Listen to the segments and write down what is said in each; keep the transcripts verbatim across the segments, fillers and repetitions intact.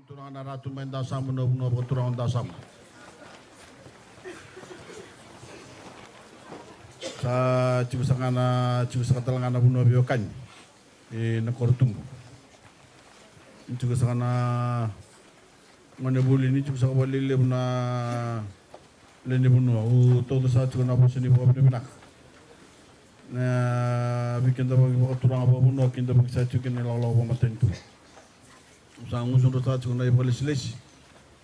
Turaga na Ratu mai Dawasamu, na vanua vakaturaga o Dawasamu. Sa tiko saka na, tiko saka tale ga na vanua veiwekani, e, na koro tubu. Ni tiko saka na gone vuli, ni tiko saka vakalelevu na lewe ni vanua. Au tauca saka tiko na vosa ni vakavinavinaka na veikidavaki vakaturaga vakavanua, kidavaki saka tiko kina na ilakolako vakamatanitu. Sa gusudra saka tiko na ivakalesilesi.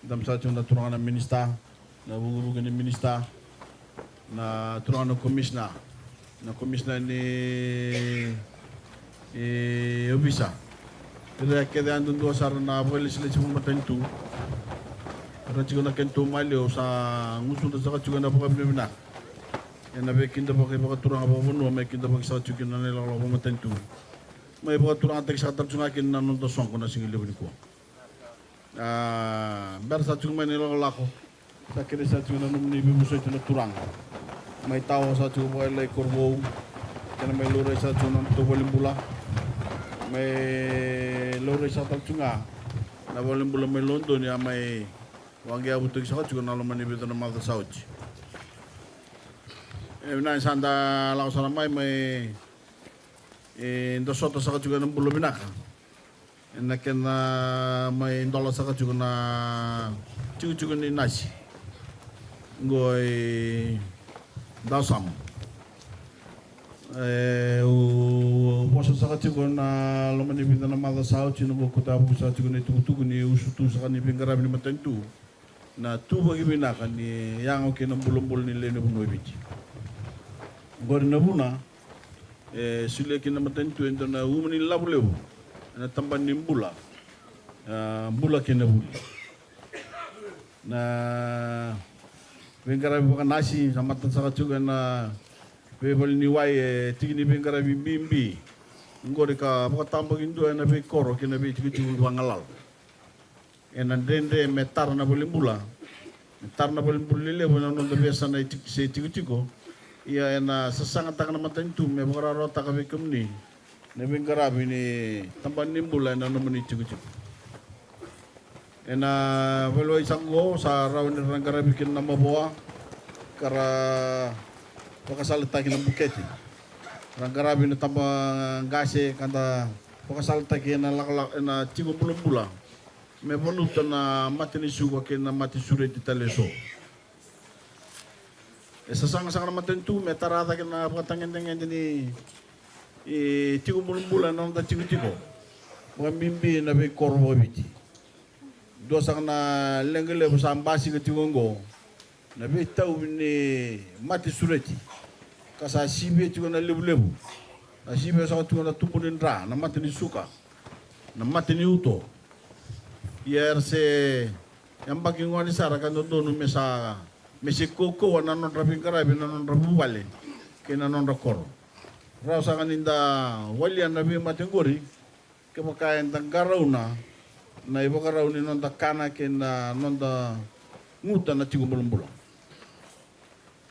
Dabe saka tiko na turaga na minisita, na vukevuke ni minisita, na turaga na komisina, na komisina ni, e, ovisa. Ira kece yadudua sara na vakalesilesi vakamatanitu. Ra tiko na kena tu maliwa, sa gusudra saka tiko na vakavinavinaka ena veikidavaki vakaturaga vakavanua, me kidavaki saka tiko kina na ilakolako vakamatanitu. Mai vakaturagataki saka tale tu ga kina na noda soqo na siga levu nikua. A, bera saka tiko mai na ilakolako, sa kerei saka tiko na nomuni veivosoti na turaga. Mai tawa saka tiko vakalailai Korovou, kena mai laurai saka tiko na noda valenibula. Mai laurai saka tale tu ga na valenibula mai Lodoni, a mai vaqeavutaki saka tiko na loma ni vica na macawa sa oti. E vinaka ni sa da lako sara mai, mai, e, da sota saka tiko ena bula vinaka. Ena kena mai dola saka tiko na tikotiko ni nasi qo i Dawasamu. E, au vosa saka tiko na loma ni vica na macawa sa oti, na qo kota vuku saka tiko na itukutuku ni usutu saka ni veiqaravi ni matanitu. Na tuvaki vinaka ni yago kei na bulabula ni lewe ni vanua e Viti. Oqori na vuna e solia kina na matanitu e dua na uma ni lavo levu ena tabana ni bula, a, bula kei na vuli. Na veiqaravi vakanasi sa mata saka tiko ena veivale ni wai, e tiki ni veiqaravi bibi oqori ka vakatabakidua ena veikoro kei na veitikotiko vagagalala. Ena dredre me tara na valenibula, me tara na valenibula lelevu ena noda veiyasana e tik-, se tikotiko. Ia ena sasagataka na matanitu me vakarawarawataka vei kemuni na veiqaravi ni tabana ni bula ena nomuni tikotiko. Ena valewai sa qo sa rawa ni ra qaravi kina na mavoa ka ra vakasalataki na bukete. Ra qaravi na taba qase ka da vakasalataki ena lakolako, ena tiko bulabula, me valuta na mate ni suka kei na mate sureti tale eso. E sasaga saka na matanitu me tara cake na vakatagedegede ni, e, tiko bulabula ena noda tikotiko, vakabibi na veikoro vakaviti. Dua saka na leqa levu sa basika tiko oqo, na veitauvi ni mate sureti, ka sa sivia tiko na levulevu. Sa sivia saka tiko na tubu ni dra, na mate ni suka, na mate ni uto. Ia era se yabaki gone sara ka dodonu me sa, me se kaukauwa na nodra veiqaravi, na nodra vuvale kei na nodra koro. Rawa saka ni da walia na veimate oqori kevaka eda qarauna na ivakarau ni noda kana kei na noda guta na tiko bulabula.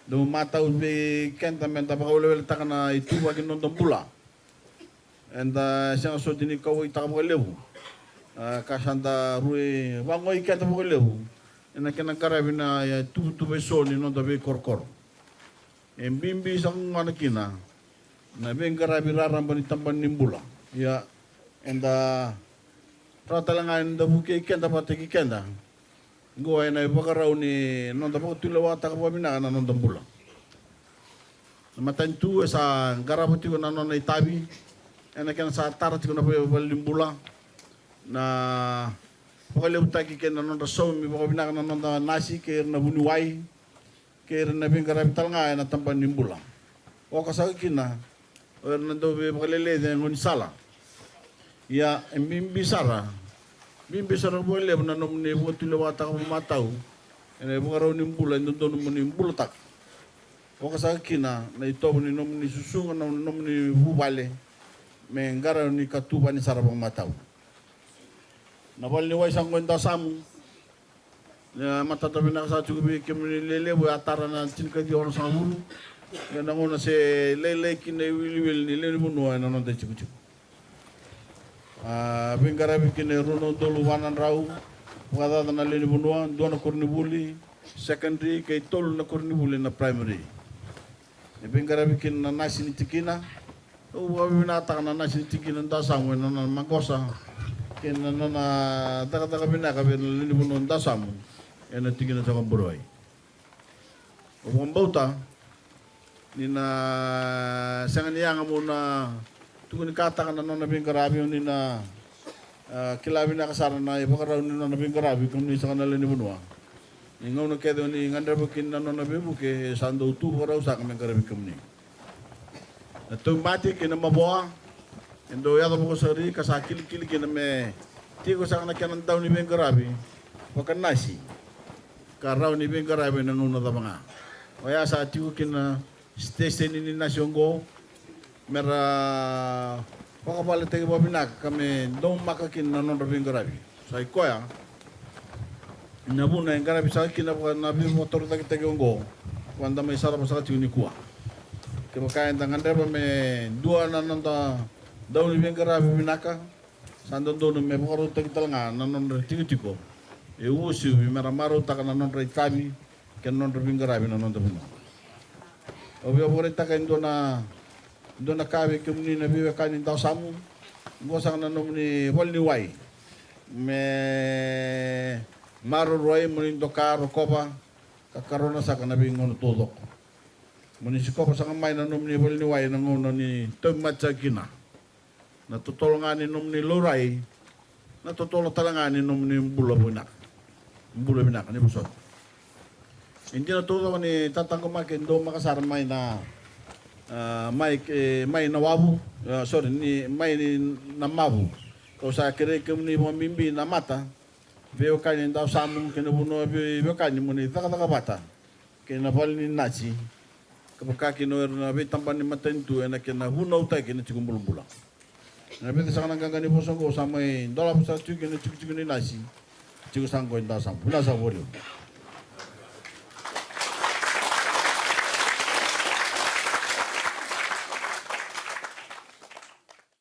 Dau matau vei keda me da vakaweleweletaka na ituvaki ni noda bula. Eda sega soti ni kauwaitaka vakalevu, a, ka sa da rui vagoi keda vakalevu ena kena qaravi na, e, tuvatuva eso ni noda veikorokoro. E bibi saka gona kina na veiqaravi raraba ni tabana ni bula. Ia eda rawa tale ga ni da vukei keda vakataki keda qo ena ivakarau ni noda vakatulewataka vakavinaka na noda bula. Na matanitu e sa qarava tiko na nona itavi ena kena sa tara tiko na vale, valenibula, na vakalevutaki kei na nodra saumi vakavinaka na noda nasi kei ira na vuniwai kei ira na veiqaravi tale ga ena tabana ni bula. Oka saka kina o ira na dauveivakaleleci e gaunisala. Ia e bibi sara, bibi sara vakalevu na nomuni vakatulewataka vakamatau ena ivakarau ni bula e dodonu mo ni bulataka. Oka saka kina na itovo ni nomuni susuga, na nomuni vuvale me qarauni ka tuvani sara vakamatau. Na vale ni wai sa qo e Dawasamu, e matata vinaka saka tiko vei kemuni lelevu, e a tara na tinikaciwa onosagavulu. Ia na gauna se lailai kina iwiliwili ni lewe ni vanua ena noda itikotiko. A veiqaravi kina e rua na udolu va na drau Vakacaca na lewe ni vanua, dua na koronivuli secondary kei tolu na koronivuli na primary. E veiqaravi kina na nasi ni tikina. Au vakavinavinakataka na nasi ni tikina Dasamu ena nona maqosa kei na nona cakacaka vinaka vei na lewe ni vanua Dasamu ena tikina Cakaburuwai. Au vakabauta ni na sega ni yaga mo na tukunikataka na nona veiqaravi, o ni na, a, kila vinaka sara na ivakarau ni nona veiqaravi, kemuni saka na lewe ni vanua. Ni gauna kece o ni gadreva kina na nona veivuke, e sa dau tu vakarau saka me qaravi kemuni. Na tauvimate kei na mavoa e dau yaco vakasakari ka sa kilikili kina me tiko saka na kena dau ni veiqaravi vakanasi ka rawa ni veiqaravi ena gauna cava ga. Oya sa tiko kina siteseni ni nasi oqo me ra vakavaletaki vakavinaka ka me daumaka kina na nodra veiqaravi. Sa i koya na vuna e qaravi saka kina vaka na veivakatorocaketaki oqo, vaka da mai sarava saka tiko nikua. Kevaka eda gadreva me dua na noda dau ni veiqaravi vinaka, sa dodonu me vakarautaki tale ga na nodra tikotiko e uasivi me ra marautaka na nodra itavi kei na nodra veiqaravi na noda vanua. Au via vakaraitaka e dua na, dua na ka vei kemuni na veiwekani Dawasamu. Oqo saka na nomuni valeniwai me maroroi, mo ni doka, rokova ka karona saka na veigauna taucoko. Mo ni sikova saka mai na nomuni valeniwai na gauna ni tauvimate saka kina. Na totolo ga ni nomuni laurai, na totolo tale ga ni nomuni bula vinaka. Bula vinaka ni vosota. E dina taucoko ni tataqomaki e daumaka sara mai na, a, mai, e, mai na wavu, a, sorry, ni mai ni na mavu. Kau sa kerei kemuni vakabibi na mata veiwekani Dawasamu kei na vanua veiwekani mo ni cakacaka vata kei na vale ni nasi, ka vaka kina o ira na veitabana ni matanitu ena kena vunautaki na tiko bulabula. Na vica saka na qaqa ni vosa oqo sa mai dolava saka tiko kina tikotiko ni nasi, tiko saka oqo e Dawasamu. Vinaka saka vakalevu.